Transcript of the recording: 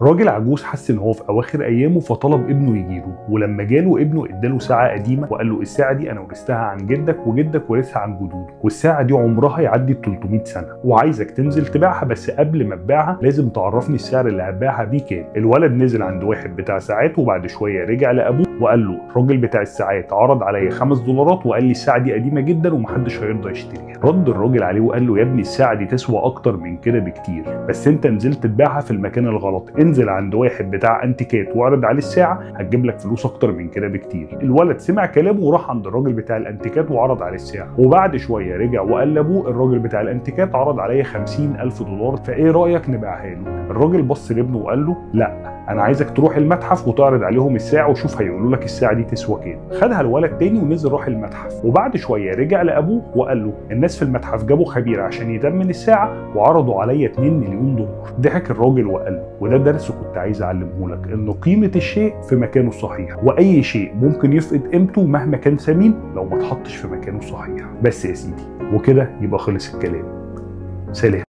راجل عجوز حس ان هو في اواخر ايامه فطلب ابنه يجيله، ولما جاله ابنه اداله ساعة قديمة وقال له الساعة دي انا ورثتها عن جدك وجدك ورثها عن جدوده، والساعة دي عمرها يعدي 300 سنة، وعايزك تنزل تبيعها، بس قبل ما تبيعها لازم تعرفني السعر اللي هتبيعها بيه كام. الولد نزل عند واحد بتاع ساعات، وبعد شوية رجع لابوه وقال له الراجل بتاع الساعات عرض عليا $5 وقال لي الساعة دي قديمة جدا ومحدش هيرضى يشتريها. رد الراجل عليه وقال له يا ابني الساعة دي تسوى اكتر من كده بكتير، بس انت نزلت تبيعها في المكان الغلط، انزل عند واحد بتاع انتيكات واعرض عليه الساعة هتجيب لك فلوس اكتر من كده بكتير. الولد سمع كلامه وراح عند الراجل بتاع الانتيكات وعرض عليه الساعة، وبعد شوية رجع وقال لابوه الراجل بتاع الانتيكات عرض عليا $50,000، فايه رايك نبيعها له؟ الراجل بص لابنه وقال له لا، انا عايزك تروح المتحف وتعرض عليهم الساعة وشوف هيقولوا لك الساعة دي تسوى كام. خدها الولد تاني ونزل راح المتحف، وبعد شوية رجع لابوه وقال له الناس في المتحف جابوا خبير عشان يتمن الساعة وعرضوا عليا $2 مليون. ضحك الراجل وقال له وده درس كنت عايز اعلمه لك، ان قيمة الشيء في مكانه الصحيح، واي شيء ممكن يفقد قيمته مهما كان ثمين لو ما اتحطش في مكانه الصحيح. بس يا سيدي، وكده يبقى خلص الكلام. سلام.